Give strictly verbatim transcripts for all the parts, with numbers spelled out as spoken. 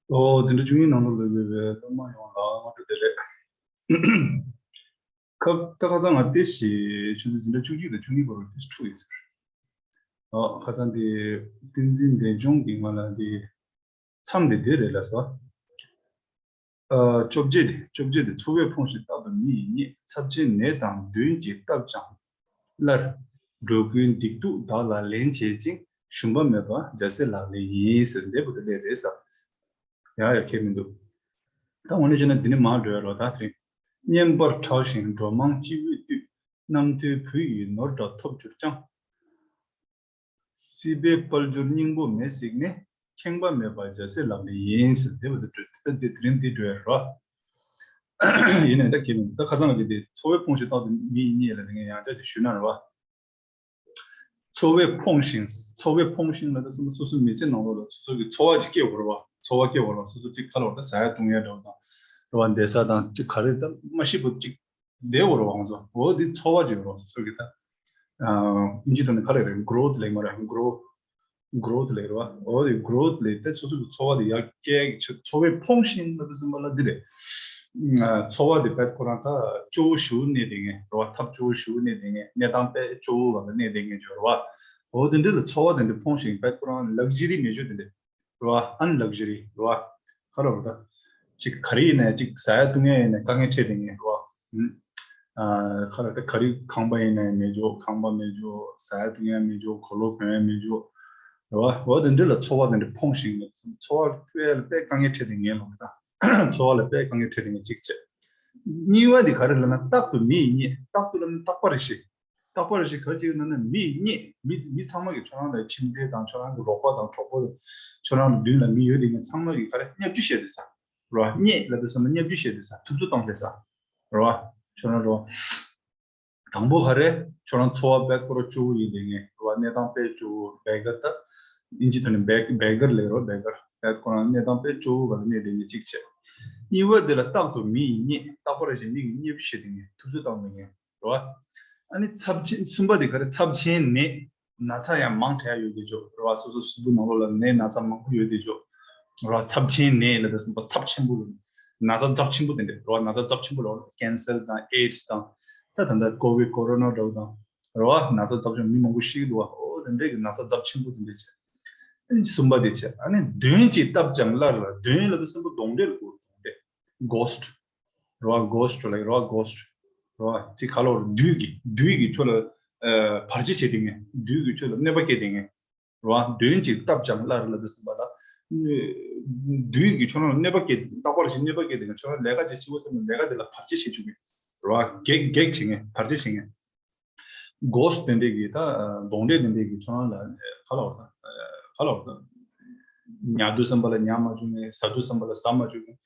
ཨོ། འཛིན་གྲྭ་བཅུ་གཉིས་ནང་ལོགས་ལ་ཡོད་པའི་སློབ་མ་ཡོངས་ལ་སྔ་དྲོ་བདེ་ལེགས། ཁ་ད་ཁ་སང་ང་ཏེ་ཞེས་ཆུ་ཚོད་འཛིན་གྲྭ་བཅུ་གཅིག་དང་བཅུ་གཉིས་བར་དུ་ཏེ་ཞེ་དྲུག་ཡིན་ཟེར། ཨོ། ཁ་སང་དེ་བསྟན་འཛིན་བདེ་སྐྱོང་གིས་ང་ལ་དེ་མཚམས་དེ་དེ་རེད་ལབ་སོང་། ཨ། བཅོ་བརྒྱད་དེ། བཅོ་བརྒྱད་དེ། འཚོ་བས་ཕོངས་ཤིང་རྟག་ཏུ་མི་ཡི་མཉེས། ཚབས་ཆེན་ནད་དང་གདོན་གྱིས་བཏབ་ཀྱང་སླར། འགྲོ་ཀུན་སྡིག་སྡུག་བདག་ལ་ལེན་བྱེད་ཅིང་། ཞུམ་པ་མེད་པ་རྒྱལ་སྲས་ལག་ལེན་ཡིན་ཟེར་འདས་པོ་དེ་ལས་རེད་ས། ཡ་ཡ་ཁྱད་མི་འདུག་ད་འོ་ན་བྱས་ན་འདི་ནས་མར་འགྲོ་ཡ་རོ། ད་དེ་རིང་། སྙན་པར་གྲགས་ཤིང་འགྲོ་མང་སྤྱི་བོས་བཏུད། རྣམ་ཐོས་བུ་ཡི་ནོར་འདྲ་ཐོབ་གྱུར་ཀྱང་། སྲིད་པའི་དཔལ་འབྱོར་སྙིང་པོ་མེད་གཟིགས་ནས། ཁེངས་པ་མེད་པ་རྒྱལ་སྲས་ལག་ལེན་ཡིན་ཟེར་འདས་པོ་དེ་འགྲོ། ད་དེ་དེ་རིང་འདི་འགྲོ་ཡ་རོ། ཡིན་ནའི་ད་ཁྱད་མི་འདུག་ད་ཁ་སང་གི་དེ་འཚོ་བས་ཕོངས་ཤིང་རྟག་ཏུ་མི་ཡི་མཉེས་ལ་དེ་ངས་ཡང་བསྐྱར་ཅིག་ཞུས་ན་རེད་བ། འཚོ་བས་ཕོངས་ཤིང་། འཚོ་བས་ཕོངས་ཤིང་ལབ་དུས་ཙམ་པ་སོ་སོའི་མི་ཚེ་ནང་ལོགས་ལ་སོ་སོ་གི་འཚོ་བ་ཅིག་སྐྱེལ་དགོས་རེད་བ། འཚོ་བ་སྐྱེལ་དགོས་རེད་བ། སོ་སོ་ཅིག་ཁ་ལོ་ད་ཟ་ཡ་བཏུང་ཡ་འདྲ་བོ་དང་། རེད་བ། བསྡད་ས་དང་ཅིག་ག་རེ་ད་མ་ཤི་བོ་ཅིག་བསྡད་དགོས་རེད་བ། ང་ཚོ་འོ་འདི་འཚོ་བ་ཅིག་རེད་བ། སོ་སོ་གི་ད་ཨིན་ཇི་ཐོག་ནས་ག་རེ་རེད། གྷི་རོ་ཐི་ལབ་ཀྱི་མ་རེད། གྷི་རོ། གྷི་རོ་ཐི་ལབ་ཀྱི་རེད་བ། འོ་དེ་གྷི་རོ་ཐི་ལབ་ཀྱི་ད་སོ་སོ་གི་འཚོ་བ་དེ་ཡར་སྐྱེལ་གྱི་ཆེད། འཚོ་བས་ཕོངས་ཤིང་ལབ་དུས་ཙམ་པ་ལ་འདི་རེད། ཨ། འཚོ་བ་དེ་རྦད་ཁོ་རང་ད་སྐྱོ་བོ་ཞེ་པོ་གནས་བསྡད་མཁན་རེད་བ། ཐབས་སྐྱོ་བོ་ཞེ་པོ་གནས་བསྡད་མཁན། གནས་སྟངས་དཔེ་སྐྱོ་བོ་སྒང་ལ་གནས་བསྡད་མཁན་ཅིག་རེད་བ། འོ་དེ་འདྲ་ལ་འཚོ་བ་དེ་འདྲ་ཕོངས་ཤིང་རྦད་ཁོ་རང་ལག་ཇི་རི་མེད་ཆོག་དེ་འདྲ་རེད་བ། ཨན་ལག་ཇི་རི་རེད་བ། ག་རེ་ལབ་དགོས་རེད། ད་ཅིག་ག་རེ་ཡིན་ནའི་ཅིག་ཟ་ཡ་བཏུང་ཡ་ཡིན་ནའི་དཀའ་ངལ་འཕྲད་བསྡད་མཁན་རེད་བ། ཨ། ག་རེ་ད་ག་རེ། ཁང་པ་ཡིན་ནའི་མེད་ཆོག་ཁང་པ་མེད་ཆོག་ཟ་ཡ་བཏུང་ཡ་མེད་ཆོག་གོས་ལོག་གོན་ཡ་མེད་ཆོག་རེད་བ། འོ་དེ་འདྲ་ལ་འཚོ་བ་དེ་འདྲ་ཕོངས་ཤིང་ལ། འཚོ་བ་དཔེ་ལ་དཔེ་དཀའ་ངལ་འཕྲད་བསྡད་མཁན་ལབ་དགོས་རེད། ད་འཚོ་བ་ལ་དཔེ་དཀའ་ངལ་འཕྲད་བསྡད་མཁན་གཅིག་བྱས། གཉིས་པ་དེ་ག་རེ་ལབ་ན་རྟག་ཏུ་མི་ཡི་མཉེས། རྟག་ཏུ་ལབ་ན་རྟག་པར་ཞེས། རྟག་པར་ཞེས་ག་རེ་བྱེད་ཀྱི་ཡོད་ན་ན། མི་ཡི་མཉེས། མི་མི་ཚང་མ་གིས་ཁྱོད་རང་ལ་ཁྱིམ་མཚེས་དང་ཁྱོད་རང་གི་རོགས་པ་དང་གྲོགས་པོ། ཁྱོད་རང་གི་མདུན་ལ་མི་ཡོད་དེ་ངས་ཚང་མ་གིས་ག་རེ་བརྙས་བཅོས་བྱས་བསྡད་ས་རེད་བ། མཉེས་ལབ་དུས་ཙམ་པ་བརྙས་བཅོས་བྱས་བསྡད་ས། ཐུབ་ཚོད་བཏང་བསྡད་ས་རེད་བ། ཁྱོད་རང་རེད་བ། དང་པོ་ག་རེ། ཁྱོད་རང་འཚོ་བ་དཔེ་ཁོ་རང་སྐྱོ་བོ་ཡིན་དེ་ངས་རེད་བ། གནས་སྟངས་དཔེ་སྐྱོ་བོ། བེ་གར། ད་ཨིན་ཇི་ཐོག་ནས་བེ་བེ་གར་ལབ་ཀྱི་རེད་བ། བེ་གར། དཔེ་ཁོ་རང་གནས་སྟངས་དཔེ་སྐྱོ་བོ་སྒང་ལ་གནས་བསྡད་མཁན་གཅིག་བྱས། གཉིས་པ་དེ་ལ་རྟག་ཏུ་མི་ཡི་མཉེས། རྟག་པར་ཞེས་མི་གིས་བརྙས་བཅོས་བྱས་བསྡད་མཁན། ཐུབ་ཚོད་བཏང་བསྡད་མཁན་རེད་བ། ཨ་ནི་ཚབས་ཆེན། གསུམ་པ་དེ་ག་རེ། ཚབས་ཆེན་ནད། ན་ཚ་ཡང་མང་དྲགས་ཡོད་དེ་ཅོག་རེད་བ། སོ་སོ་གཟུགས་པོ་ནང་ལོགས་ལ་ནད་ན་ཚ་མང་པོ་ཡོད་དེ་ཅོག་རེད་བ། ཚབས་ཆེན་ནད་ལབ་དུས་ཙམ་པ་ཚབས་ཆེན་པོ་ལ། ན་ཚ་ཚབས་ཆེན་པོ་དེ་འདྲ་རེད་བ། ན་ཚ་ཚབས་ཆེན་པོ་ལབ་ན་ཀན་སར་དང་ཨེ་ཌི་སི་དང་། ད་ད་ལྟ་ཀོ་བིཌ་ཀོ་རོ་ན་འདྲ་བོ་དང་རེད་བ། ན་ཚ་ཚབས་ཆེན། མི་མང་པོ་ཤི་གི་འདུག་བ། འོ་དེ་འདྲས་ཀྱི་ན་ཚ་ཚབས་ཆེན་པོ་དེ་འདྲས་བྱས། ཨ་ནི་གསུམ་པ་དེ་བྱས། ཨ་ནི་གདོན་གྱིས་བཏབ་ཀྱང་སླར་ལ། གདོན་ལབ་དུས་ཙམ་པ་གདོན་འདྲེ་ལ་གོ། གདོན་འདྲེ། གྷོ་སི་ཊི། རེད་བ། གྷོ་སི་ཊི་ལབ་ཀྱི་རེད་བ། གྷོ་སི་ཊི་རེད་བ། ཅིག་ག་ལབ་རེད། བདུད་ཀྱིས། བདུད་ཀྱིས་ཁྱོད་ལ་ཨ་བར་ཆད་བྱེད་བསྡད་མཁན། བདུད་ཀྱིས་ཁྱོད་ལ་གནོད་པ་བསྐྱལ་བསྡད་མཁན་རེད་བ། གདོན་གྱིས་བཏབ་ཀྱང་སླར་ལབ་དུས་ཙམ་པ་ལ། བདུད་ཀྱིས་ཁྱོད་རང་ལ་གནོད་པ་བསྐྱལ། རྟག་པར་ཞིག་གནོད་པ་བསྐྱལ་བསྡད་མཁན། ཁྱོད་རང་ལས་ཀ་ཅིག་བྱེད་དགོས་བསམ་ན་ལས་ཀ་དེ་ལ་བར་ཆད་བྱེད་བཅུག་མཁན་རེད་བ། གེགས་གེགས་བྱེད་མཁན། བར་ཆད་བྱེད་མཁན། གྷོ་སི་ཊི་དེ་འདྲས་ཀྱིས། ད་གདོན་འདྲེ་དེ་འདྲས་ཀྱིས་ཁྱོད་རང་ལ་ག་ལབ་དགོས་རེད། ག་ལབ་དགོས་རེད། ཉལ་དུས་ཙམ་པ་ལ་ཉལ་མ་བཅུག་མཁན། ཟ་དུས་ཙམ་པ་ལ་ཟ་མ་བཅུག་མཁན།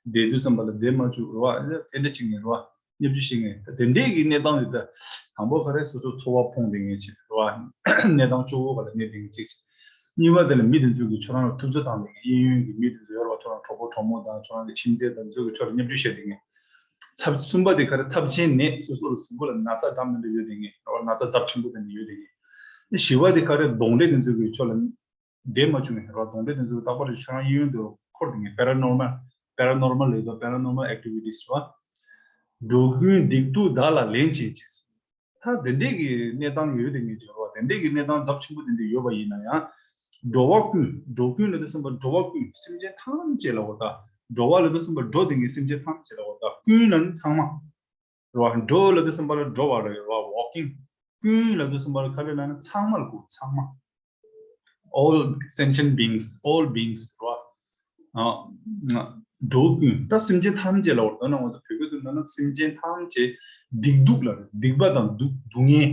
བསྡད་དུས་ཙམ་པ་ལ་བསྡད་མ་བཅུག་རེད་བ། དེ་འདྲ་བྱེད་མཁན་རེད་བ། བརྙས་བཅོས་བྱེད་མཁན། ད་དེ་འདྲས་ཀྱི་གནས་སྟངས་ཡོད། ད་དང་པོ་ག་རེ། སོ་སོ་འཚོ་བ་ཕོངས་བསྡད་མཁན་ཅིག་རེད་བ། གནས་སྟངས་སྐྱོ་བོ་སྒང་ལ་གནས་བསྡད་མཁན་གཅིག་བྱས། གཉིས་པ་དེ་ལ་མི་དེ་ཚོ་གིས་ཁྱོད་རང་ལ་ཐུབ་ཚོད་བཏང་བསྡད་མཁན། གཡས་གཡོན་གྱི་མི་དེ་ཚོ་ཡོད་རེད་བ། ཁྱོད་རང་གྲོགས་པོ་གྲོགས་མོ་དང་ཁྱོད་རང་གི་ཁྱིམ་མཚེས་དང་དེ་ཚོ་གིས་ཁྱོད་ལ་བརྙས་བཅོས་བྱས་བསྡད་མཁན། ཚབས། གསུམ་པ་དེ་ག་རེ། ཚབས་ཆེན་ནད། སོ་སོ་ལ་གཟུགས་པོ་ལ་ན་ཚ་འདྲ་མི་འདྲ་ཡོད་བསྡད་མཁན་རེད་བ། ན་ཚ་ཚབས་ཆེན་པོ་དེ་འདྲ་ཡོད་བསྡད་མཁན། བཞི་པ་དེ་ག་རེ། གདོན་འདྲེ་དེ་ཚོ་གིས་ཁྱོད་ལ་བསྡད་མ་བཅུག་མཁན་རེད་བ། གདོན་འདྲེ་དེ་ཚོ་རྟག་པར་ཁྱོད་རང་གཡས་གཡོན་དུ་འཁོར་བསྡད་མཁན། པེ་ར་ནོར་མལ། པེ་ར་ནོར་མལ་ལབ་ཀྱི་འདུག་པེ་ར་ནོར་མལ་ཨེག་ཊི་ཝི་ཊི་སི་རེད་བ། འགྲོ་ཀུན་སྡིག་སྡུག་བདག་ལ་ལེན་བྱེད་ཅིང་། ད་དེ་འདྲས་ཀྱི་གནས་སྟངས་ཡོད་དེ་ངས་བརྗོད་རོགས། དེ་འདྲས་ཀྱི་གནས་སྟངས་ཚབས་ཆེན་པོ་དེ་འདྲས་ཡོད་པ་ཡིན་ན་ཡང་། འགྲོ་བ་ཀུན། འགྲོ་ཀུན་ལབ་དུས་ཙམ་པ་འགྲོ་བ་ཀུན། སེམས་ཅན་ཐམས་ཅད་ལ་འོ་ད། འགྲོ་བ་ལབ་དུས་ཙམ་པ་འགྲོ་དེ་ངས་སེམས་ཅན་ཐམས་ཅད་ལ་འོ་ད། ཀུན་ལབ་ན་ཚང་མ་རེད་བ། འགྲོ་ལབ་དུས་ཙམ་པ་ལ་འགྲོ་བ་རེད་བ། ཝོག་ཀིང་། ཀུན་ལབ་དུས་ཙམ་པ་ལ་ག་རེ་ལབ་ན་ཚང་མ་ལ་གོ། ཚང་མ། All sentient beings, all beings རེད་བ། ཨ། འགྲོ་ཀུན། ད་སེམས་ཅན་ཐམས་ཅད་ལ་འོ་ད་ན་ང་ཚོ་བོད་སྐད་དུ་ན་ན་སེམས་ཅན་ཐམས་ཅད་སྡིག་སྡུག་ལ་རེད། སྡིག་པ་དང་སྡུག་སྡུག་བསྔལ།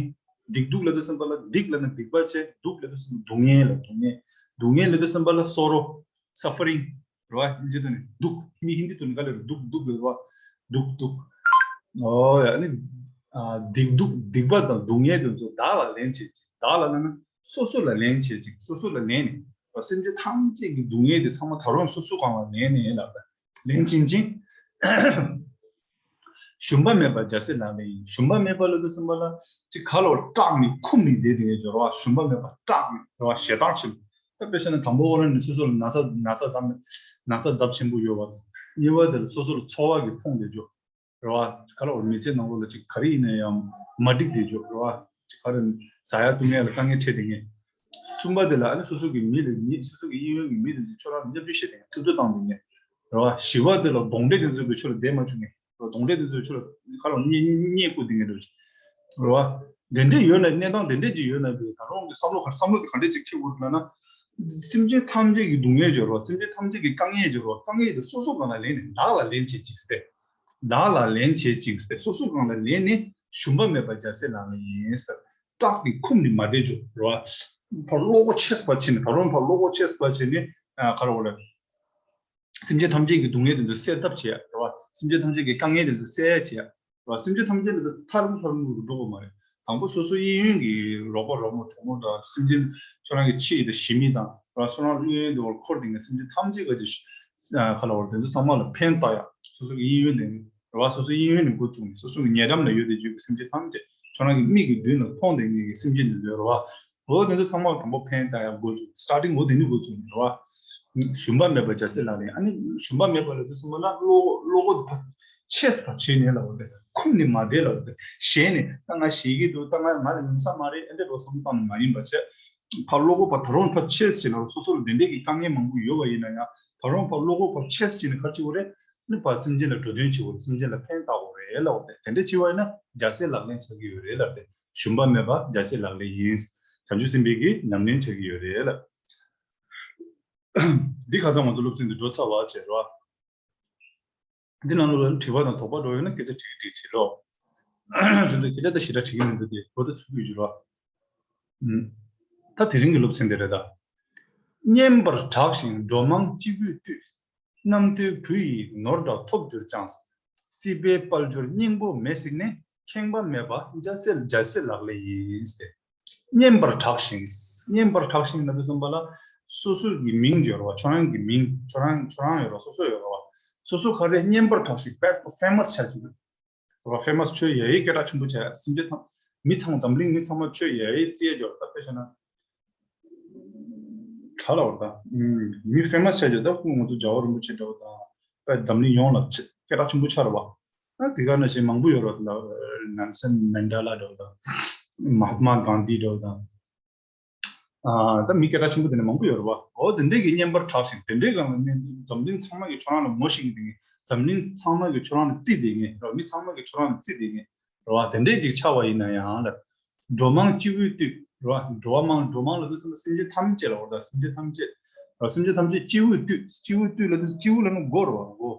སྡིག་སྡུག་ལབ་དུས་ཙམ་པ་ལ་སྡིག་ལབ་ན་སྡིག་པ་བྱས། སྡུག་ལབ་དུས་ཙམ་པ་སྡུག་བསྔལ་ལ་སྡུག་བསྔལ། སྡུག་བསྔལ་ལབ་དུས་ཙམ་པ་ལ་སོ་རོ། Suffering རེད་བ། ཧིན་དི་ཐོག་ནས་སྡུག་མི་ཧིན་དི་ཐོག་ནས་ག་ལབ་རེད། སྡུག་སྡུག་རེད་བ། སྡུག་སྡུག་ཨོ་ཡ་ནི། ཨ། སྡིག་སྡུག་སྡིག་པ་དང་སྡུག་བསྔལ་དེ་ཚོ་བདག་ལ་ལེན་བྱེད་ཅིང་། བདག་ལ་ལབ་ན་སོ་སོ་ལ་ལེན་བྱེད་ཅིང་། སོ་སོ་ལ་ལེན་ནས། སེམས་ཅན་ཐམས་ཅད་ཀྱི་སྡུག་བསྔལ་དེ་ཚང་མ་ད་རུང་སོ་སོ་སྒང་ལ་ལེན་ནས་ལབ་པ། ལེན་བྱེད་ཅིང་། ཞུམ་པ་མེད་པ་རྒྱལ་སྲས་ལག་ལེན་ཡིན། ཞུམ་པ་མེད་པ་ལབ་དུས་ཙམ་པ་ལ་ཅིག་ག་ལོ་སྐྲག་ནས་འཁུམས་ནས་བསྡད་དེ་སྦྱོར་བ། ཞུམ་པ་མེད་པ་སྐྲག་ནས་སྦྱོར་བ་ཞེ་སྡང་ཆེན་པོ། ད་དཔེ་བཤད་ན་དང་པོ་ཁོ་རང་ནི་སོ་སོ་ལ་ན་ཚ་ན་ཚ་ཚབས་ན་ཚ་ཚབས་ཆེན་པོ་ཡོད་པ་དང་། གཉིས་པ་དེ་ལ་སོ་སོ་ལ་ཚོར་བ་གི་ཕོངས་བསྡད་འཇོག་རེད་བ། ག་ལ་བར་མི་ཚེ་ནང་ལོགས་ལ་ཅིག་ག་རེ་ཡིན་ན་ཡང་མ་འགྲིག་བསྡད་འཇོག་རེད་བ། ཅིག་ག་རེ་ཟ་ཡ་བཏུང་ཡ་ལ་དཀའ་ངལ་འཕྲད་བསྡད་མཁན། གསུམ་པ་དེ་ལ་ཨ་ནི་སོ་སོ་གི་མི་ལ་མི་སོ་སོ་གི་གཡས་གཡོན་གྱི་མི་དེ་ཚོ་ཁྱོད་རང་ལ་བརྙས་བཅོས་བྱེད་བསྡད་མཁན། ཐུབ་ཚོད་བཏང་བསྡད་མཁན་རེད་བ། བཞི་པ་དེ་ལ་གདོན་འདྲེ་དེ་ཚོ་གི་ཕྱོགས་ལ་བསྡད་མ་བཅུག་མཁན། གདོན་འདྲེ་དེ་ཚོའི་ཕྱོགས་ལ་ཁ་ལོ་བརྙས་བརྙས་བཀུར་དེ་འདྲ་རེད་བ། དེ་འདྲ་ཡོད་ན་གནས་སྟངས་དེ་འདྲ་ཅིག་ཡོད་ན་བས་ད་རུང་གི་བསམ་བློ་ག་བསམ་བློ་དེ་ག་འདྲ་ཅིག་འཁྱེར་དགོས་ལབ་ན། སེམས་ཅན་ཐམས་ཅད་ཀྱི་སྡུག་བསྔལ་སྦྱོར་བ། སེམས་ཅན་ཐམས་ཅད་ཀྱི་དཀའ་ངལ་སྦྱོར་བ། དཀའ་ངལ་དེ་སོ་སོ་སྒང་ལ་ལེན་ནས་བདག་ལ་ལེན་བྱེད་ཅིག་སྟེ། བདག་ལ་ལེན་བྱེད་ཅིག་སྟེ། སོ་སོ་སྒང་ལ་ལེན་ནས་ཞུམ་པ་མེད་པར་རྒྱལ་སྲས་ལག་ལེན་ཡིན་ཟེར། སྐྲག་གི་ཁུམས་ནས་མ་བསྡད་འཇོག་རེད་བ། ཕར་བློ་སྒོ་ཕྱེས་པ་བྱས་ནས་ད་རུང་ཕར་བློ་སྒོ་ཕྱེས་པ་བྱས་ནས་ག་རེ་བ་ལ། སེམས་ཅན་ཐམས་ཅད་ཀྱི་སྡུག་བསྔལ་དེ་ཚོ་སེལ་ཐབས་བྱེད་ཡ་རེད་བ། སེམས་ཅན་ཐམས་ཅད་ཀྱི་དཀའ་ངལ་དེ་ཚོ་སེལ་ཡ་བྱེད་ཡ་རེད་བ། སེམས་ཅན་ཐམས་ཅད་དེ་ཚོ་ཐར་མ་ཐར་མ་རུ་འགྲོ་དགོས་མ་རེད། དང་པོ་སོ་སོ་གཡས་གཡོན་གྱི་རོགས་པ་རོགས་མོ་གྲོགས་མོ་དང་སེམས་ཅན་ཁྱོད་རང་གི་ཆེས་དང་ཞི་མི་དང་རེད་བ། སོ་རང་གཡས་གཡོན་དེ་བར་འཁོར་དེ་ངས་སེམས་ཅན་ཐམས་ཅད་ག་ཅིག་ག་ལ་བར་དེ་ཚོ་ཚང་མ་ལ་ཕན་བཏགས་ཡ། སོ་སོ་གི་གཡས་གཡོན་དེ་རེད་བ། སོ་སོ་གཡས་གཡོན་ནས་འགོ་བཙུགས་ནས་སོ་སོ་གི་ཉེ་འགྲམ་ལ་ཡོད་དེ་བརྗོད་པའི་སེམས་ཅན་ཐམས་ཅད་ཁྱོད་རང་གི་མིག་གི་མདུན་ལ་མཐོང་དེ་ངས་སེམས་ཅན་དེ་ཚོ་རེད་བ། འོ་དེ་ཚོ་ཚང་མ་དང་པོ་ཕན་བཏགས་ཡ་འགོ་བཙུགས། སི་ཊར་ཊིང་འོ་དེ་ནས་འགོ་བཙུགས་ནས་རེད་བ། ཞུམ་པ་མེད་པར་རྒྱལ་སྲས་ལག་ལེན། ཨ་ནི་ཞུམ་པ་མེད་པ་ལ་དུས་གསུམ་པ་ལ་བློ་བློ་སྒོ་དེ་ཕར་ཕྱེས་པ་བྱས་ནས་ལབ་པ་དེ། ཁུམས་ནས་མ་བསྡད་ལབ་པ་དེ། ཞེད་ནས་ད་ང་ཞེད་ཀྱི་འདུག་ད་ང་ང་ལ་ཉན་ས་མ་རེད་ཨེ་འདྲ་འགྲོ་བསམ་བཏང་ནས་མ་ཡིན་པ་བྱས། ཕར་བློ་སྒོ་ཕར་ད་རུང་ཕར་ཕྱེས་བྱས་ན་སོ་སོ་ལ་དེ་འདྲས་ཀྱི་དཀའ་ངལ་མང་པོ་ཡོད་པ་ཡིན་ན་ཡང་ད་རུང་ཕར་བློ་སྒོ་ཕར་ཕྱེས་བྱས་ནས་ག་རེ་བྱེད་དགོས་རེད། ནི་ཕར་སེམས་ཅན་ལ་འགྲོ་དོན་བྱེད་དགོས་རེད། སེམས་ཅན་ལ་ཕན་བཏགས་དགོས་རེད་ལབ་པ་དེ། དེ་འདྲས་བྱས་པ་ཡིན་ན་རྒྱལ་སྲས་ལག་ལེན་ཆགས་ཀྱི་ཡོད་རེད་ལབ་པ་དེ། ཞུམ་པ་མེད་པ་རྒྱལ་སྲས་ལག་ལེན་ཡིན། བྱང་ཆུབ་སེམས་དཔའི་གི་ཉམས་ལེན་ཆགས་ཀྱི་ཡོད་རེད་ལ། འདི་ཁ་སང་ང་ཚོ་སློབ་ཚན་འདི་འགྲོ་ཚར་བ་བྱས་རོགས། འདི་ནང་ལོགས་ལ་དྲི་བ་དང་དོགས་པ་འགྲོ་ཡོད་ན་སྐད་ཆ་དྲིས་དྲིས་བྱེད་རོགས། ཁྱོད་ཚོ་སྐད་ཆ་ད་ཞེ་དྲག་དྲི་གི་མི་འདུག་སྟེ་གོ་ད་ཚུགས་ཀྱི་ཡོད་རོགས། ད་དེ་རིང་གི་སློབ་ཚན་འདི་རེད་ད། སྙན་པར་གྲགས་ཤིང་འགྲོ་མང་སྤྱི་བོས་བཏུད། རྣམ་ཐོས་བུ་ཡི་ནོར་འདྲ་ཐོབ་གྱུར་ཀྱང་། སྲིད་པའི་དཔལ་འབྱོར་སྙིང་པོ་མེད་གཟིགས་ནས། ཁེངས་པ་མེད་པ་རྒྱལ་སྲས་རྒྱལ་སྲས་ལག་ལེན་ཡིན་ཏེ། སྙན་པར་གྲགས་ཤིང་། སྙན་པར་གྲགས་ཤིང་ལབ་དུས་ཙམ་པ་ལ། སོ་སོ་གི་མིང་ཡོད་རེད་བ། ཁྱོད་རང་གི་མིང་། ཁྱོད་རང་ཁྱོད་རང་ཡོད་རེད་བ། སོ་སོ་ཡོད་རེད་བ། སོ་སོ་ག་རེ་སྙན་པར་གྲགས་ཤིང་དཔེ་ཕེ་མ་སི་ཆགས་ཀྱི་འདུག་རེད་བ། ཕེ་མ་སི་ཆོས་ཡ་ཡི་སྐད་གྲགས་ཆེན་པོ་ཆགས་སེམས་ཅན་ཐམས་མི་ཚང་མ་འཛམ་གླིང་མི་ཚང་མ་ཆོས་ཡ་ཡི་རྩིས་ཡ་ཡོད་རེད། ད་དཔེ་བཤད་ན། ག་ལ་བར་དང་། མི་ཕེ་མ་སི་ཆགས་ཀྱི་ད་ཁོང་ང་ཚོ་རྒྱལ་བ་རིན་པོ་ཆེ་འདྲ་བོ་དང་། ད་འཛམ་གླིང་ཡོངས་ལ་ཆེ་སྐད་གྲགས་ཆེན་པོ་ཆགས་རེད་བ། ཨ་དེ་ག་ནང་བཞིན་མང་པོ་ཡོད་རེད་བ། ད་ནན་སན་མན་ཌེ་ལ་འདྲ་བོ་དང་། མ་ཧཱ་ཏྨ་གྷན་དྷི་འདྲ་བོ་དང་། ཨ་ད་མི་སྐད་གྲགས་ཆེན་པོ་དེ་འདྲ་མང་པོ་ཡོད་རེད་བ། འོ་དེ་འདྲས་ཀྱི་སྙན་པར་གྲགས་ཤིང་དེ་འདྲས་སྒང་ལ་གནས་འཛམ་གླིང་ཚང་མ་གི་ཁྱོད་རང་ལ་ངོ་ཤེས་ཀྱི་དེ་ངས་འཛམ་གླིང་ཚང་མ་གི་ཁྱོད་རང་ལ་བརྩི་བསྡད་མཁན་རེད་བ། མི་ཚང་མ་གི་ཁྱོད་རང་ལ་བརྩི་བསྡད་མཁན་རེད་བ། དེ་འདྲས་ཅིག་ཆགས་པ་ཡིན་ན་ཡང་ལ། འགྲོ་མང་སྤྱི་བོས་བཏུད་རེད་བ། འགྲོ་བ་མང་འགྲོ་མང་ལབ་དུས་ཙམ་པ་སེམས་ཅན་ཐམས་ཅད་ལ་འོ་ད་སེམས་ཅན་ཐམས་ཅད་རེད་བ། སེམས་ཅན་ཐམས་ཅད་སྤྱི་བོས་བཏུད། སྤྱི་བོས་བཏུད་ལབ་དུས་སྤྱི་བོ་ལབ་ན་མགོ་རེད་བ། མགོ།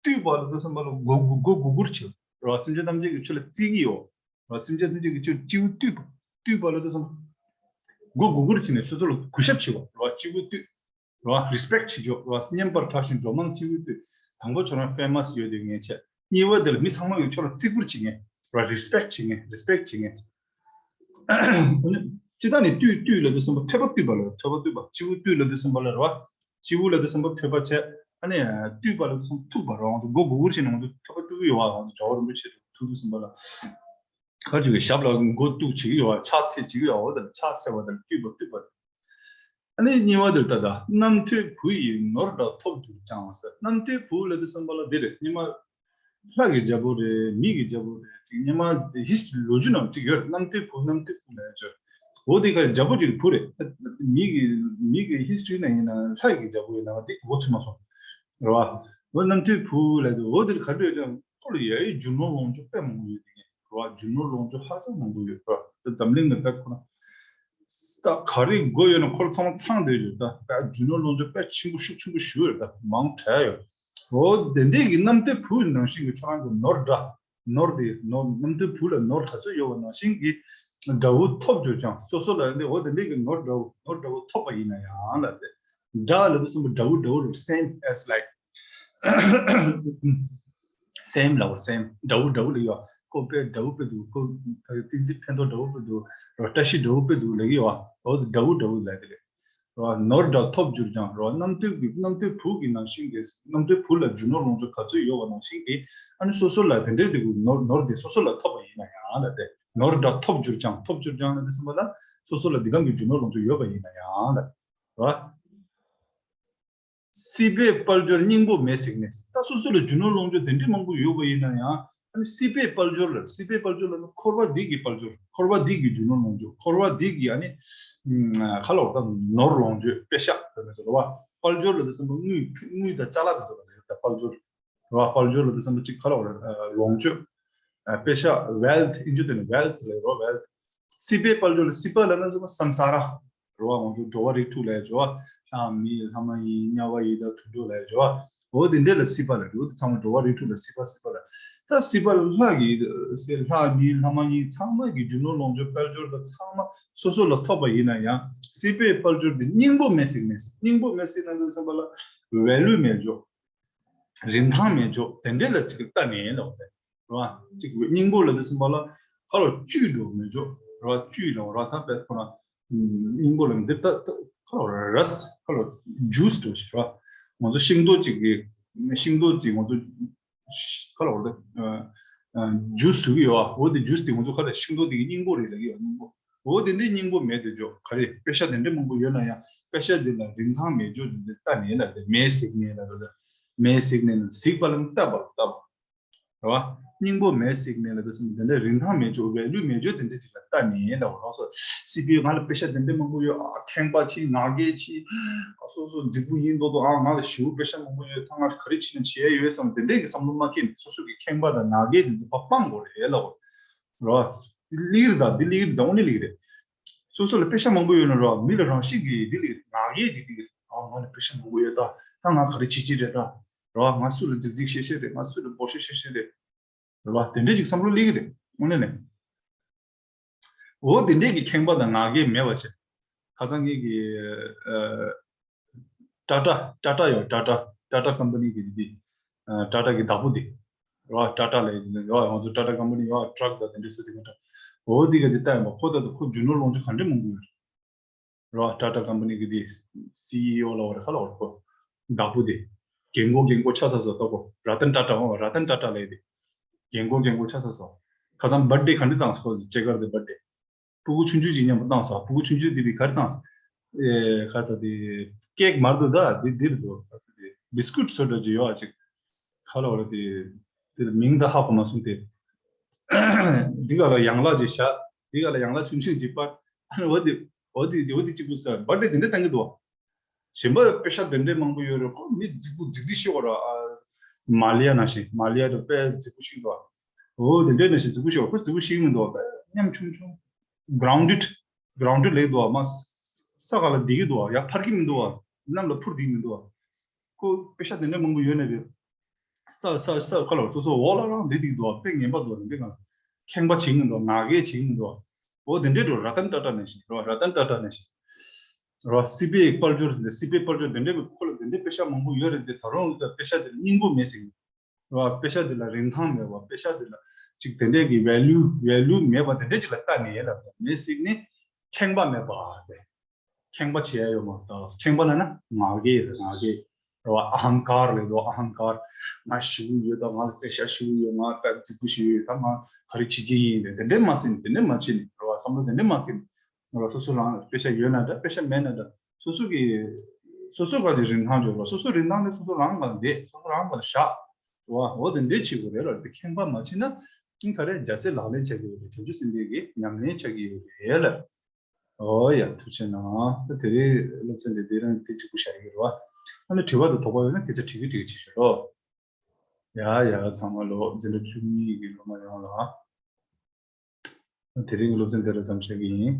བཏུད་པ་ལབ་དུས་ཙམ་པ་ལ་མགོ་མགོ་མགོ་སྒུར་སྒུར་བྱེད་རེད་བ། སེམས་ཅན་ཐམས་ཅད་ཀྱི་ཁྱོད་ལ་བརྩི་གི་ཡོད་རེད་བ། སེམས་ཅན་ཐམས་ཅད་ཀྱི་ཁྱོད་ལ་སྤྱི་བོས་བཏུད་པ། བཏུད་པ་ལབ་དུས་ཙམ་པ་མགོ་སྒུར་སྒུར་བྱས་ནས་སོ་སོ་ལ་གུས་ཞབས་བྱེད་པ་རེད་བ། སྤྱི་བོས་བཏུད་རེད་བ། རི་སི་པེག་བྱེད་ཆོག་རེད་བ། སྙན་པར་གྲགས་ཤིང་འགྲོ་མང་སྤྱི་བོས་བཏུད། དང་པོ་ཁྱོད་རང་ཕེ་མ་སི་ཡོད་དེ་ངས་བྱས། གཉིས་པ་དེ་ལ་མི་ཚང་མ་གིས་ཁྱོད་ལ་བརྩི་བཀུར་བྱེད་མཁན་རེད་བ། རི་སི་པེག་བྱེད་མཁན། རི་སི་པེག་བྱེད་མཁན། སྤྱི་བཏང་ནས་བཏུད་བཏུད་ལབ་དུས་ཙམ་པ་ཐོད་པ་བཏུད་པ་ལ་ཐོད་པ་བཏུད་པ། སྤྱི་བོ་བཏུད་ལབ་དུས་ཙམ་པ་ལ་རེད་བ། སྤྱི་བོ་ལབ་དུས་ཙམ་པ་ཐོད་པ་བྱས། ཨ་ནི་བཏུད་པ་ལབ་དུས་ཙམ་པ་ཐུག་པ་རེད་བ། ང་ཚོ་མགོ་སྒུར་སྒུར་བྱས་ནས་ང་ཚོ་ཐོད་པ་བཏུད་ཀྱི་ཡོད་བ། ང་ཚོ་ཇོ་བོ་རིན་པོ་ཆེ་ཐུག་དུས་ཙམ་པ་ལ། ཁ་ཅིག་གི་ཞབས་ལ་མགོ་གཏུག་བྱེད་ཀྱི་ཡོད་བ། ཕྱག་འཚལ་བྱེད་ཀྱི་ཡོད་བ། འོ་དེ་ལ་ཕྱག་འཚལ་བ་དང་བཏུད་པ་བཏུད་པ། ཨ་ནི་གཉིས་པ་དེར་ད་ལྟ་རྣམ་ཐོས་བུ་ཡི་ནོར་འདྲ་ཐོབ་གྱུར་ཀྱང་ཟེར། རྣམ་ཐོས་བུ་ལབ་དུས་ཙམ་པ་ལ་འདི་རེད། སྔོན་མ་ལྷ་གི་རྒྱལ་པོ་རེད། མི་གི་རྒྱལ་པོ་རེད། ཅིག་སྔོན་མ་ཧིས་ཊི་རི་ལོ་རྒྱུས་ནང་ཅིག་ཡོད་རེད། རྣམ་ཐོས་བུ། རྣམ་ཐོས་བུ་ལབ་ཡ་ཅིག་འོ་དེ་ག་རྒྱལ་པོ་ཅིག་གི་བུ་རེད། མི་གི་མི་གི་ཧིས་ཊི་རི་ནང་ཡིན་ན་ལྷ་གི་རྒྱལ་པོ་ཡིན་ན་དེ་གོ་ཚོད་མ་སོང་རེད་བ། འོ་རྣམ་ཐོས་བུ་ལབ་དུས་འོ་དེར་ག་འདྲ་ཡོད་ཀྱང་ཁོ་ལ་ཡ་ཡི་རྒྱུ་ནོར་ལོངས་སྤྱོད་དཔེ་མང་པོ་ཡོད་དེ། རེད་བ། རྒྱུ་ནོར་ལོངས་སྤྱོད་ཧ་ཅང་མང་པོ་ཡོད་རེད་བ། འཛམ་གླིང་ནང་དཔེ་ཁོ་ན་ད་ག་རེ་དགོས་ཡོད་ན་ཁོ་ལ་ཚང་མ་ཚང་བསྡད་ཡོད་ད། ད་རྒྱུ་ནོར་ལོངས་སྤྱོད་དཔེ་ཆེན་པོ་ཤུགས་ཆེན་པོ་ཞིག་ཡོད་རེད་ད། མང་དྲགས་ཡོད། འོ་དེ་འདྲས་ཀྱི་རྣམ་ཐོས་བུ་ནང་བཞིན་གྱི་ཁྱོད་རང་གི་ནོར་འདྲ། ནོར་དེ་ནོར་རྣམ་ཐོས་བུ་ལ་ནོར་ག་ཚོད་ཡོད་པ་ནང་བཞིན་གྱི་འདྲ་བོ་ཐོབ་གྱུར་ཀྱང་། སོ་སོ་ལ་འདི་འོ་དེ་འདྲས་ཀྱི་ནོར་འདྲ་བོ་ནོར་འདྲ་བོ་ཐོབ་པ་ཡིན་ན་ཡང་ལ་དེ། འདྲ་ལབ་དུས་ཙམ་པ་འདྲ་བོ་འདྲ་བོ་རེད། same as like same ལབ་པ། same འདྲ་བོ་འདྲ་བོ་ལབ་ཡོད། ཁོ་དཔེ་འདྲ་བོ་དཔེ་འདུག་ཁོ་བསྟན་འཛིན་ཕན་ཐོགས་འདྲ་བོ་དཔེ་འདུག་རེད་བ། བཀྲ་ཤིས་འདྲ་བོ་དཔེ་འདུག་ལབ་ཀྱི་ཡོད་བ། འོ་དེ་འདྲ་བོ་འདྲ་བོ་ལབ་ཀྱི་རེད། རེད་བ། ནོར་འདྲ་ཐོབ་གྱུར་ཀྱང་རེད་བ། རྣམ་ཐོས་ཀྱི་རྣམ་ཐོས་བུ་གི་ནང་བཞིན་གྱི་རྣམ་ཐོས་བུ་ལ་རྒྱུ་ནོར་ལོངས་སྤྱོད་ག་ཚོད་ཡོད་པ་ནང་བཞིན་གྱི་ཨ་ནི་སོ་སོ་ལ་དེ་འདྲའི་དེ་གི་ནོར་ནོར་དེ་སོ་སོ་ལ་ཐོབ་པ་ཡིན་ན་ཡང་ལ་དེ། ནོར་འདྲ་ཐོབ་གྱུར་ཀྱང་། ཐོབ་གྱུར་ཀྱང་ལ་དེ་གསུངས་པ་ལ་སོ་སོ་ལ་འདི་གམ་གྱི་རྒྱུ་ནོར་ལོངས་སྤྱོད་ཡོད་པ་ཡིན་ན་ཡང་ལ། རེད་བ། སྲིད་པའི་དཔལ་འབྱོར་སྙིང་པོ་མེད་ཟེར་ནས། ད་སོ་སོ་ལ་རྒྱུ་ནོར་ལོངས་སྤྱོད་དེ་འདྲས་མང་པོ་ཡོད་པ་ཡིན་ན་ཡང་། ཨ་ནི་སྲིད་པའི་དཔལ་འབྱོར་ལ། སྲིད་པའི་དཔལ་འབྱོར་ལ་ནི་འཁོར་བ་འདི་གི་དཔལ་འབྱོར། འཁོར་བ་འདི་གི་རྒྱུ་ནོར་ལོངས་སྤྱོད། འཁོར་བ་འདི་གི་ཨ་ནི་ཁ་ལོ་ད་ནོར་ལོངས་སྤྱོད་དཔེ་ཤག་དེ་ནས་ཟེར་བ། དཔལ་འབྱོར་ལ་དེ་བསམ་པ་དངུལ། དངུལ་དང་ཅ་ལག་དེ་ཚོ་ལ་ད་དཔལ་འབྱོར། རེད་བ། དཔལ་འབྱོར་ལ་དེ་བསམ་པ་གཅིག་ཁ་ལོ་རེད། ལོངས་སྤྱོད། དཔེ་ཤག་wealth། ཨིན་ཇི་དེ་ནི་wealth་ལ་རོ། wealth། སྲིད་པའི་དཔལ་འབྱོར་ལ་སྲིད་པ་ལ་ན་ཟེར་བ་སམ་ས་ར། རེད་བ། ང་ཚོ་འགྲོ་བ་རིགས་དྲུག་ལ་ཡ་འགྲོ་བ། ལྷ་མི་ལྷ་མ་ཡིན་དམྱལ་བ་ཡི་དྭགས་དུད་འགྲོ་ལ་ཡ་འགྲོ་བ། འོ་དེ་འདྲས་ལ་སྲིད་པ་ལ་འགྲོ། དེ་ཚང་མ་འགྲོ་བ་རིགས་དྲུག་ལ་སྲིད་པ། སྲིད་པ་ལ། ད་སྲིད་པ་ལ་ལྷ་གི་སྲིད། ལྷ་མི་ལྷ་མ་ཡིན་ཚང་མ་གི་རྒྱུ་ནོར་ལོངས་སྤྱོད་དཔལ་འབྱོར་དང་ཚང་མ་སོ་སོ་ལ་ཐོབ་པ་ཡིན་ན་ཡང་། སྲིད་པའི་དཔལ་འབྱོར་དེ་སྙིང་པོ་མེད་ཟེར་ནས། སྙིང་པོ་མེད་ཟེར་ན་ཟེར་བ་ལ་value་མེད་འཇོག་རིན་ཐང་མེད་འཇོག་དེ་འདྲས་ལ་ཅིག་ལྟ་ནས་ལོག་སྟེ། རེད་བ། ཅིག་སྙིང་པོ་ལ་དེ་སེམས་པ་ལ་ཁ་ལོ་བཅུད་འགྲོ་མི་འཇོག་རེད་བ། བཅུད་ལ་ར་ཐང་པད་ཁོ་ན་སྙིང་པོ་ལ་འདི་ལྟ་ལྟ་ཁ་ལོ་ར་རས་ཁ་ལོ་ཇུས་འགྲོ་ཞིག་རེད་བ། ང་ཚོ་ཤིང་ཏོག་ཅིག་གི་ཤིང་ཏོག་ཅིག་ང་ཚོ་ཁ་ལོ་ར་ཇུས་བཟོ་གི་ཡོད་བ། འོ་དེ་ཇུས་དེ་ང་ཚོ་ཁ་ལ་ཤིང་ཏོག་དེ་གི་སྙིང་པོ་རེད་ལ་གི་ཡོད། སྙིང་པོ། འོ་དེ་འདྲའི་སྙིང་པོ་མེད་དུ་འཇོག་ག་རེ། པེ་ཤ་དེ་འདྲ་མང་པོ་ཡོད་ན་ཡང་པེ་ཤ་དེ་ལ་རིན་ཐང་མེད་འཇོག་དེ་འདྲ་ལྟ་ནས་ལ་དེ་མེད་ཟེར་ནས་ལ་དེ་མེད་ཟེར་ནས་ལ་གཟིགས་པ་ལ་ལྟ་བ་ལ་ལྟ་བ། རེད་བ། སྙིང་པོ་མེད་ཟེར་ནས་ལ་དེ་སེམས་དེ་འདྲ་རིན་ཐང་མེད་འཇོག་ཝེ་ལུ་མེད་འཇོག་དེ་འདྲ་ཅིག་ལ་ལྟ་ནས་ལ་འོ་རང་སོ་སི་པི་ང་ལ་པེ་ཤ་དེ་འདྲ་མང་པོ་ཡོད། ཨ་ཁེངས་པ་ཆེ། ང་རྒྱལ་ཆེ། ཨ་སོ་སོ་རྫིག་པོ་ཡིན་མདོག་མདོག་ཨ་ང་ལ་ཞེ་པོ་པེ་ཤ་མང་པོ་ཡོད། ད་ང་ག་རེ་བྱས་ན་བྱེད་ཡ་ཡོད་བསམ་དེ་འདྲས་ཀྱི་བསམ་བློ་མ་ཁེངས་ནས་སོ་སོ་གི་ཁེངས་པ་དང་ང་རྒྱལ་དེ་ཚོ་ཕར་སྤང་དགོས་རེད་ལ་འོ། རེད་བ། འདི་ལིག་རེད་ད། འདི་ལིག་རེད་ད། ཨོ་ནི་ལིག་རེད། སོ་སོ་ལ་པེ་ཤ་མང་པོ་ཡོད་ན་རོ། མི་ལ་རང་བཞིན་གྱིས་འདི་ལིག་རེད། ང་རྒྱལ་གྱི་ལིག་རེད། ཨ་ང་ལ་པེ་ཤ་མང་པོ་ཡོད་ད། ད་ང་ག་རེ་བྱེད་ཀྱི་རེད་ད། རོ། ང་སུ་ལ་རྫིག་རྫིག་བཤད་བཤད་རེད། ང་སུ་ལ་འབོར་ཤེས་བཤད་བཤད་རེད། རེད་བ། དེ་འདྲས་ཅིག་བསམ་བློ་སླེབས་ཀྱི་རེད། དངོས་གནས་ནས། འོ་དེ་འདྲས་ཀྱི་ཁེངས་པ་དང་ང་རྒྱལ་མེད་པ་བྱས། ཁ་སང་ངེད་ཀྱི་ཨ། ཊ་ཊ། ཊ་ཊ་ཡོད། ཊ་ཊ། ཊ་ཊ་ཀམ་པ་ནི་གི་འདི། ཨ། ཊ་ཊ་གི་བདག་པོ་འདི། རེད་བ། ཊ་ཊ་ལ་ཡོད། ང་ཚོ་ཊ་ཊ་ཀམ་པ་ནི་ཡོད། ཊ་རག་དང་དེ་འདྲས་བཟོ་དེ་མི་འདྲ། འོ་དེ་ག་དེ་ལྟ་ཡིན་པ། ཁོ་ད་དུ་ཁོ་རྒྱུ་ནོར་ལོངས་སྤྱོད་ག་འདྲས་མང་པོ་ཡོད་རེད། རེད་བ། ཊ་ཊ་ཀམ་པ་ནི་གི་འདི་སི་ཨི་ཨོ་ལ་བ་རེད། ཁ་ལ་བ་རེད། ཁོ་བདག་པོ་འདི། རྒན་གོག་རྒན་གོག་ཆགས་ཚར་སོང་། ལྟ་གོ། ར་ཏན་ཊ་ཊ། འོ་ར་ཏན་ཊ་ཊ་ལ་ཡོད་དེ། རྒན་གོག་རྒན་གོག་ཆགས་ཚར་སོང་། ཁ་སང་བར་ཌེ་ག་འདྲས་བཏང་སོང་། ཁོ་ཅེ་གར་དེ་བར་ཌེ། སྤུ་གུ་ཆུང་ཆུང་ཅིག་མཉམ་པོ་བཏང་སོང་། སྤུ་གུ་ཆུང་ཆུང་དེ་བི་ག་རེ་བཏང་སོང་། ཨེ་ཁ་ཚ་དེ་ཀེག་མར་དུ་ད་དེ་དེར་དུ་ཁ་ཚ་དེ་བི་སི་ཀུད་བཟོ་འདྲ་ཅིག་ཡོད་ཨ་ཅིག་ཁ་ལ་བ་ལ་དེ་དེ་མིང་ད་ཧ་གོ་མ་སོང་དེ། འདི་ག་ལ་ཡང་ལ་ཅིག་བཞག་འདི་ག་ལ་ཡང་ལ་ཆུང་ཆུང་ཅིག་པར། ཨ་ནི་འོ་དེ་འོ་དེ་འོ་དེ་གཅིག་པུ་ས་བར་ཌེ་དེ་འདྲ་བཏང་གི་འདུག་གཞན་པ་པེ་ཤ་དེ་འདྲས་མང་པོ་ཡོད་རེད། ཁོ་མི་རྫིག་པོ་རྫིག་རྫིག་ཤོད་ར། ཨ་མ་ལི་ཡ་ནང་བཞིན། མ་ལི་ཡ་དེ་དཔེ་རྫིག་པོ་ཤོད་འདུག་འོ་དེ་འདྲས་ནང་བཞིན་རྫིག་པོ་ཤོད། ཁོ་རྫིག་པོ་ཤོད་མི་འདུག་དཔེ་ཉམ་ཆུང་ཆུང་། གྷ་རའུན་ཌེཌ། གྷ་རའུན་ཌེཌ་ལེགས་འདུག་མ་ས་ག་ལ་བསྡད་ཀྱི་འདུག་ཡར་འཕར་གྱི་མི་འདུག་གནམ་ལ་འཕུར་བསྡད་མི་འདུག་ཁོ་པེ་ཤ་དེ་འདྲས་མང་པོ་ཡོད་ན་བས། ས་ས་ས་ག་ལ་སོ་སོ་འོག་ལ་རང་བསྡད་བསྡད་འདུག་དཔེ་ངན་པ་འདུག་འདི་ག་ཁེངས་པ་བྱེད་མི་འདུག་ང་རྒྱལ་བྱེད་མི་འདུག་འོ་དེ་འདྲས་འགྲོ། ར་ཏན་ཊ་ཊ་ནང་བཞིན་རོ། ར་ཏན་ཊ་ཊ་ནང་བཞིན་རོ། སྲིད་པའི་དཔལ་འབྱོར་འདི། སྲིད་པའི་དཔལ་འབྱོར་དེ་འདྲས་ཁོ་ལ་དེ་འདྲས་པེ་ཤ་མང་པོ་ཡོད་རེད་དེ། ད་རུང་ད་པེ་ཤ་དེ་སྙིང་པོ་མེད་ཟེར། རོ། པེ་ཤ་དེ་ལ་རིན་ཐང་མེད་པ། པེ་ཤ་དེ་ལ་ཅིག་དེ་འདྲས་ཀྱི་ཝེ་ལུ་ཝེ་ལུ་མེད་པ་དེ་འདྲས་ཅིག་ལ་ལྟ་ནས་ལབ་ད་མེད་ཟེར་ནས་ཁེངས་པ་མེད་པ་དེ། ཁེངས་པ་བྱེད་ཡ་ཡོད་མ་རེད། ད་ཁེངས་པ་ལ་ན་ང་རྒྱལ་རེད། ང་རྒྱལ་རེད་བ། ཨ་ཧང་ཀར་ལབ་འདུག་ཨ་ཧང་ཀར། ང་ཞེ་པོ་ཡོད། ད་ང་ལ་པེ་ཤ་ཞེ་པོ་ཡོད། ང་དཔེ་རྫིག་པོ་ཞིག་ཡོད། ད་ང་ག་རེ་བྱེད་ཀྱི་ཡིན་རེད། དེ་འདྲས་མ་ཟེར་ནས་དེ་འདྲས་མ་བྱེད་ནས་རེད་བ། བསམ་བློ་དེ་འདྲས་མ་ཁེངས་ནས་རེད་བ། སོ་སོ་རང་ལ་པེ་ཤ་ཡོད་ན་འདྲ་པེ་ཤ་མེད་ན་འདྲ་སོ་སོ་གི་སོ་སོ་ག་ཅིག་རིན་ཐང་འཇོག་རོགས། སོ་སོ་རིན་ཐང་དེ་སོ་སོ་རང་ག་ལ་འདེད། སོ་སོ་རང་ག་ལ་བཞག་རེད་བ། འོ་དེ་འདྲས་བྱེད་དགོས་རེད་ལ། དེ་ཁེངས་པ་མ་བྱེད་ན་ཨིན་ག་རེ་རྒྱལ་སྲས་ལག་ལེན་བྱ་གི་ཡོད་རེད། བྱང་ཆུབ་སེམས་དཔའི་གི་ཉམས་ལེན་བྱ་གི་ཡོད་རེད་ལ། ཨོ་ཡ། ཐུགས་རྗེ་གནང་། ད་དེ་རིང་སློབ་ཚན་དེ་དེ་རིང་དེ་གཅིག་པུ་བཞག་གི་རེད་བ། ཨ་ནི་དྲི་བ་དང་དོགས་པ་ཡོད་ན་སྐད་ཆ་དྲི་གི་དྲི་གི་བྱེད་ཤོག་ལོ། ཡ་ཡ། ཚང་མ་ལོ། འཛིན་གྲྭ་བཅུ་གཉིས་ཀྱི་སློབ་མ་ཡོངས་ལ། དེ་རིང་གི་སློབ་ཚན་དེ་ར་ཙམ་བྱེད་ཀྱི་ཡིན།